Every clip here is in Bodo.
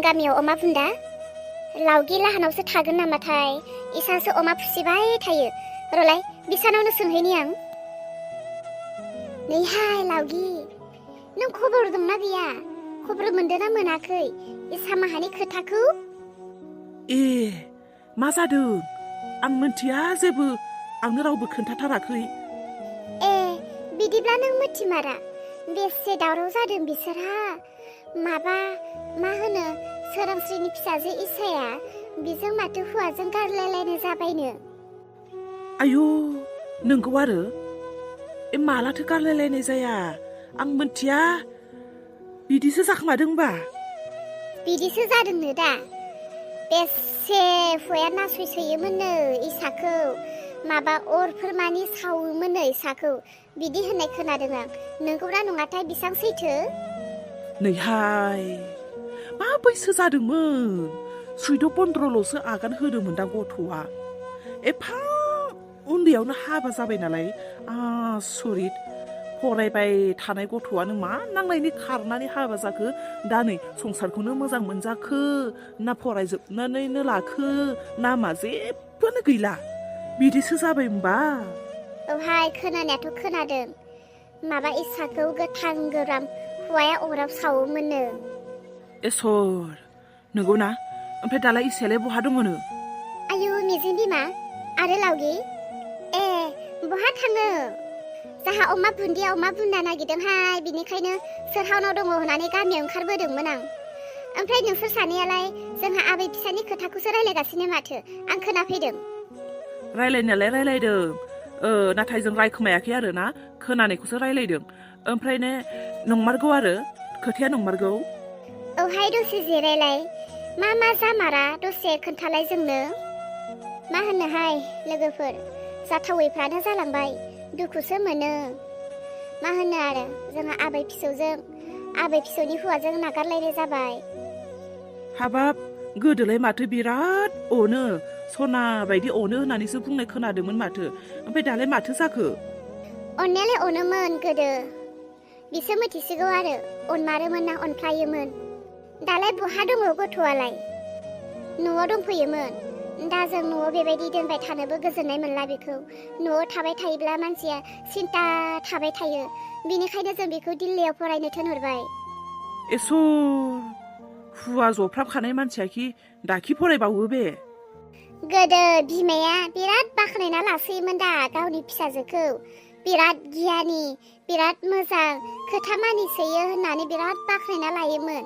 गामियाव अमा बुन्दा लावगि लाहानावसो थागोन नामाथाय इसासो अमा फिसिबाय थायो रलाय बिसानावनो सोंहैनि आं नैहाय लावगि नों खबर दंना गैया खबर मोनदोंना मोनाखै इसा माहानि खोथाखौ ए मा जादों आं मिन्थिया जेबो आंनो रावबो खोन्थाथाराखै ए बिदिब्ला नों मिथिमारा बेसे दावराव जादों बिसोरहा माबा मा होनो सोरांस्रिनि फिसाजो इसाया बिजों माथो हौवाजों गारलायलायनो जाबायनो आयु नोंगौ आरो मालाथो गारलायलायनाय जाया आं मिन्थिया बिदिसो जाखोमादोंबा बिदिसो जादोंनो दा बेसे हौवाया नासयसोयोमोननो इसाखौ माबा अरफोर मानि सावोमोननो इसाखौ बिदि होननाय खोनादों आं नोंगौना नङाथाय बिसां सैथो नैहाय मा बैसो जादोंमोन 14-15ल'सो आगान होदोंमोन दा गथ'आ एफा उन्दैयावनो हाबा जाबाय नालाय आसरित फरायबाय थानाय गथ'आनो मा नांनायनि खारनानै हाबा जाखो दा नै संसारखौनो मोजां मोनजाखो ना फरायजोबनानैनो लाखो ना मा जेबोनो गैला बिदिसो जाबाय होमबा औहाय खोनानायाथ' खोनादों माबा इसाखौ गोथां गोराम हौवाया अराव सावोमोननो एसर नंगौ ना ओमफ्राय दालाय इसायालाय बहा दङनो आयु मिजिं बिमा आरो लावगि ए बहा थाङो जाहा अमा बुन्दा नागिरदोंहाय बिनिखायनो सोरहावनाव दङ होननानै गामियाव ओंखारबोदोंमोन आं ओमफ्राय नोंसोर सानैयालाय जोंहा आबै फिसानि खोथाखौसो रायलायगासिनो माथो आं खोनाफैदों रायलायनायालाय रायलायदों नाथाय जों रायखोमायाखै आरो ना खोनानायखौसो रायलायदों ओमफ्राय ने नंमारगौ आरो खोथाया नंमारगौ औहाय दसे जिरायलाय मा जामारा दसे खोन्थालाय जोंनो मा होनोहाय लोगोफोर जाथावैफ्रानो जालांबाय दुखुसो मोनो मा होनो आरो जोंहा आबै फिसौनि हौवाजों नागारलायनाय जाबाय हाबाब गोदोलाय माथो बिराद अनो सना बायदि अनो होननानैसो बुंनाय खोनादोंमोन माथो ओमफ्राय दालाय माथो जाखो अननायालाय अनोमोन गोदो बिसोर मिथिसिगौ आरो अनमारोमोन ना अनफ्लायोमोन दालाय बहा दङ गथ'आलाय न'आव दंफैयोमोन दा जों न'आव बेबायदि दोनबाय थानोबो गोजोननाय मोनला बेखौ न'आव थाबाय थायोब्ला मानसिया सिन्ता थाबाय थायो बिनिखायनो जों बेखौ दिल्लीयाव फरायनो थिनहरबाय एसर हुवा जफ्रामखानाय मानसियाखि दाखि फरायबावो बे गोदो बिमाया बिराद बाख्नायना लासोयोमोन दा गावनि फिसाजोखौ बिराद गियानि बिराद मोजां खोथा मानिसोयो होननानै बिराद बाख्नायना लायोमोन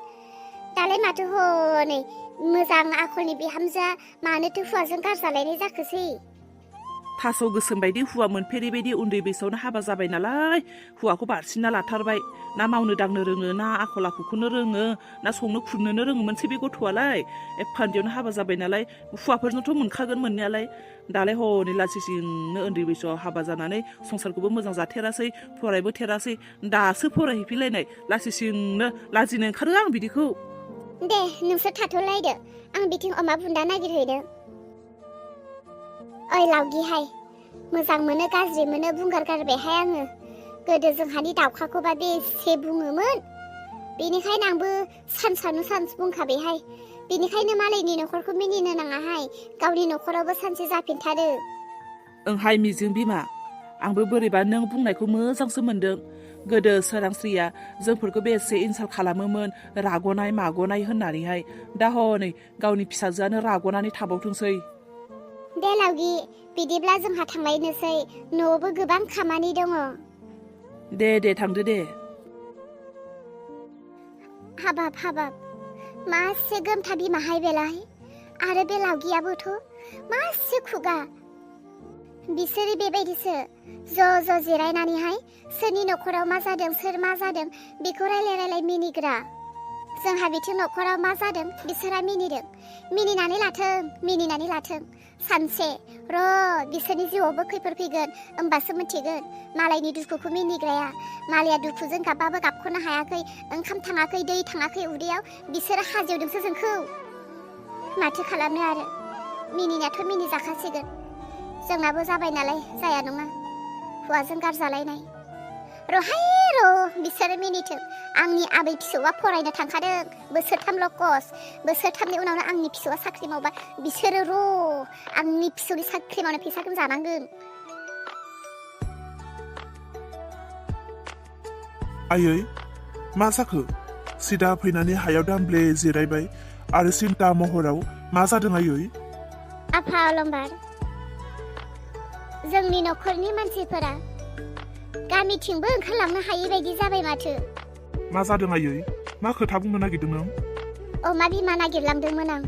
दालाय माथो हनै मोजां आखलनि बिहामजोआ मानोथो हौवाजों गारजालायनाय जाखोसै थास' गोसोम बायदि हुवा मोनफेरै बायदि उन्दै बैसोआवनो हाबा जाबाय नालाय हुवाखौ बारसिनना लाथारबाय ना मावनो दांनो रोङो ना आखल आखुखौनो रोङो ना संनो खुरनोनो रोङोमोनसै बे गथ'आलाय एफा उन्दैयावनो हाबा जाबाय नालाय हुवाफोरजोंथ' मोनखागोन मोननायालाय दालाय हनै लासिंसिंनो उन्दै बैसोआव हाबा जानानै संसारखौबो मोजां जाथेरासै फरायबो थेरासै दासो फरायहैफिनलायनाय लासिंसिंनो लाजिनो ओंखारो आं बिदिखौ दे नोंसोर थाथ'लायदो आं बिथिं अमा बुन्दा नागिरहैनो ओइ लावगिहाय मोजां मोनो गाज्रि मोनो बुंगार गारबायहाय आङो गोदो जोंहानि दाउखाखौबा बेसे बुङोमोन बेनिखायनो आंबो सानसावनो सान्स बुंखाबायहाय बेनिखायनो मालायनि न'खरखौ मिनिनो नाङाहाय गावनि न'खरावबो सानसे जाफिनथारो ओंहाय मिजिं बिमा आंबो बोरैबा नों बुंनायखौ मोजांसो मोनदों गोदो सोरांस्रिया जोंफोरखौ बेसे इनसाल खालामोमोन राग'नाय माग'नाय होननानैहाय दा हनै गावनि फिसाजोआनो राग'नानै थाबावथोंसै दे लावगि बिदिब्ला जोंहा थांलायनोसै न'आवबो गोबां खामानि दङ दे थांदो दे हाबाब मासे गोमथा बिमाहाय बेलाय आरो बे लावगियाबोथ' मासे खुगा बिसोरो बेबायदिसो ज' जिरायनानैहाय सोरनि न'खराव मा जादों सोर मा जादों बेखौ रायलाय मिनिग्रा जोंहा बिथिं न'खराव मा जादों बिसोरा मिनिनानै लाथों सानसे बिसोरनि जिउआवबो खैफोद फैगोन होमबासो मिथिगोन मालायनि दुखुखौ मिनिग्राया मालाया दुखुजों गाबबाबो गाबख'नो हायाखै ओंखाम थाङाखै दै थाङाखै उदैयाव बिसोरो हाजोदोंसो जोंखौ माथो खालामनो आरो मिनिनायाथ' मिनिजाखासिगोन जोंनाबो जाबाय नालाय जाया नङा हौवाजों गारजालायनाय बिसोरो मिनिथों आंनि आबै फिसौआ फरायनो थांखादों बोसोरथामल' कर्स बोसोरथामनि उनावनो आंनि फिसौआ साख्रि मावबा बिसोरो आंनि फिसौनि साख्रि मावनो फैसाखौ जानांगोन। आयै मा जाखो सिदा फैनानै हायाव दामब्ले जिरायबाय आरो सिन्ता महराव मा जादों आयै? आफा अलंबार जोंनि न'खरनि मानसिफोरा गामिथिंबो ओंखारलांनो हायि बायदि जाबाय माथो। मा जादों आयै मा खोथा बुंनो नागिरदों नों? अमा बिमा नागिरलांदोंमोन आं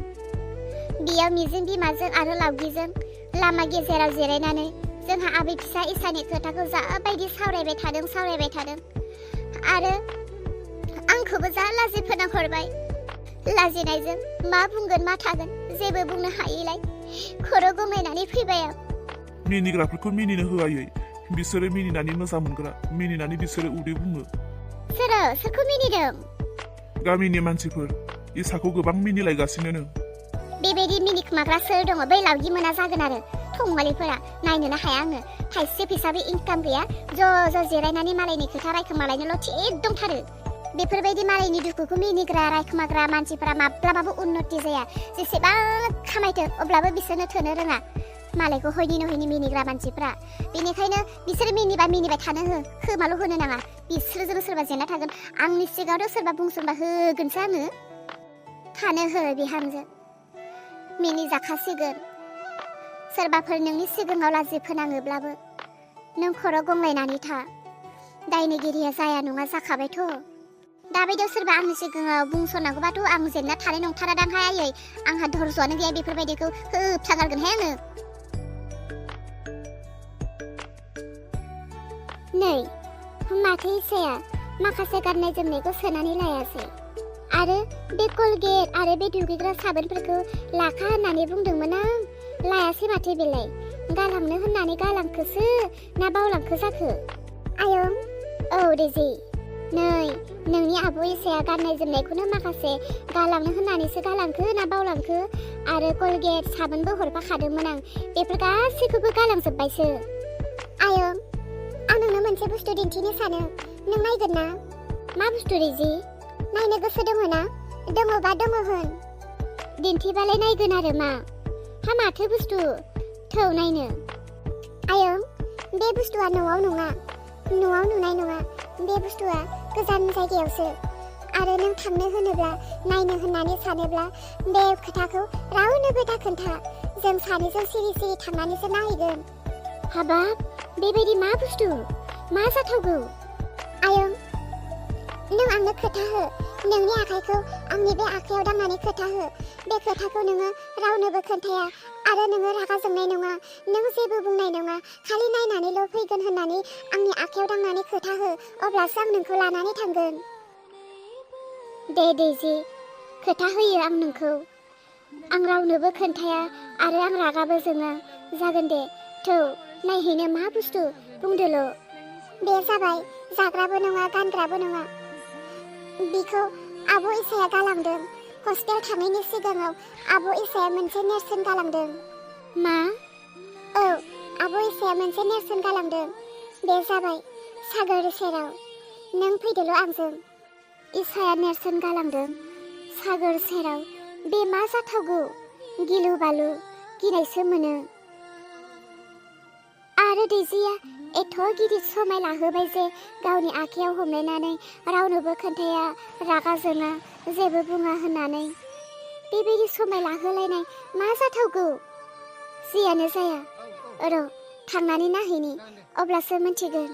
बेयाव मिजिं बिमाजों आरो लावगिजों लामा गेजेराव जिरायनानै जोंहा आबै फिसा इसानि खोथाखौ जाबायदि सावरायबाय थादों आरो आंखौबो जा लाजि फोनांहरबाय। लाजिनायजों मा बुंगोन मा थागोन जेबो बुंनो हायैलाय खर' गंग्लायनानै फैबाय आं। मिनिग्राफोरखौ मिनिनो हो आयै बिसोरो मिनिनानै मोजां मोनग्रा मिनिनानै बिसोरो उदै बुङो। सोरखौ मिनिदों? गामिनि मानसिफोर इसाखौ गोबां मिनिलायगासिनो नों। बेबायदि मिनिखुमाग्रा सोर दङ? बै लावगि मोना जागोन आरो थंमालिफोरा नायनोनो हाया आङो थाइसे फैसाबो इनकाम गैया ज' जिरायनानै मालायनि खोथा रायखोमालायनोल' थिग दंथारो। बेफोरबायदि मालायनि दुखुखौ मिनिग्रा रायखोमाग्रा मानसिफोरा माब्लाबाबो उन्नति जाया। जेसेबां खामायथों अब्लाबो बिसोरनो थोनो रोङा मालायखौ हयनि नहयनि मिनिग्रा मानसिफ्रा। बेनिखायनो बिसोर मिनिबाय थानो हो खोमाल' होनो नाङा। बिसोरजों सोरबा जेंना थागोन आंनि सिगाङावथ' सोरबा बुंसनबा होगोनसो आङो। थानो हो बिहामजो मिनिजाखासिगोन। सोरबाफोर नोंनि सिगाङाव लाजि फोनाङोब्लाबो नों खर' गंग्लायनानै था। दायनिगिरिया जाया नङा जाखाबायथ'। दाबायदियाव सोरबा आंनि सिगाङाव बुंसननांगौबाथ' आं जेनना थानाय नंथारादांहाय आयै। आंहा धरज'आनो गैया बेफोरबायदिखौ होबथागारगोनहाय आङो। नै माथो इसाया माखासे गाननाय जोमनायखौ सोनानै लायासै आरो बे कलगेट आरो बे दुगैग्रा साबोनफोरखौ लाखा होननानै बुंदोंमोन आं। लायासै माथो बेलाय गालांनो होननानै गालांखोसो ना बावलांखो जाखो? आयं औ दैजि नै नोंनि आब' इसाया गाननाय जोमनायखौनो माखासे गालांनो होननानैसो गालांखो ना बावलांखो? आरो कलगेट साबोनबो हरफाखादोंमोन आं बेफोर गासैखौबो गालांजोब्बायसो। आयं आं नोंनो मोनसे बुस्थु दिन्थिनो सानो नों नायगोन ना? मा बुस्थु दैजि? नायनो गोसो दङ ना? दङबा दङ होन। दिन्थिबालाय नायगोन आरो मा? हा माथो बुस्थु? थौ नायनो। आयं बे बुस्थुआ न'आव नङा न'आव नुनाय नङा। बे बुस्थुआ गोजान जायगायावसो आरो नों थांनो होनोब्ला नायनो होननानै सानोब्ला बे खोथाखौ रावनोबो दा खोन्था। जों सानैजों सिरि थांनानैसो नायगोन। हाबाब बेबायदि मा बुस्थु? मा जाथावगौ? आयं नों आंनो खोथा हो नोंनि आखाइखौ आंनि बे आखाइयाव दांनानै खोथा हो। बे खोथाखौ नोङो रावनोबो खोन्थाया आरो नोङो रागा जोंनाय नङा नों जेबो बुंनाय नङा खालि नायनानैल' फैगोन होननानै आंनि आखाइयाव दांनानै खोथा हो अब्लासो आं नोंखौ लानानै थांगोन। दे दैजि खोथा होयो आं नोंखौ। आं रावनोबो खोन्थाया आरो आं रागाबो जोङा। जागोन दे थौ नायहैनो मा बुस्थु बुंदोल'। बे जाबाय जाग्राबो नङा गानग्राबो नङा। बिखौ आब' इसाया गालांदों। हस्टेल थांनायनि सिगाङाव आब' इसाया मोनसे नेरसोन गालांदों। मा? औ आब' इसाया मोनसे नेरसोन गालांदों। बे जाबाय सागोर सेराव। नों फैदोल' आंजों। इसाया नेरसोन गालांदों सागोर सेराव। बे मा जाथावगौ? गिलु बालु गिनायसो मोनो। आरो दैजिया एथ' गिदिर समाय लाहोबाय जे गावनि आखाइयाव हमलायनानै रावनोबो खोन्थाया रागा जोङा जेबो बुङा होननानै। बेबायदि समाय लाहोलायनाय मा जाथावगौ? जियानो जाया र' थांनानै नायहैनि अब्लासो मिन्थिगोन।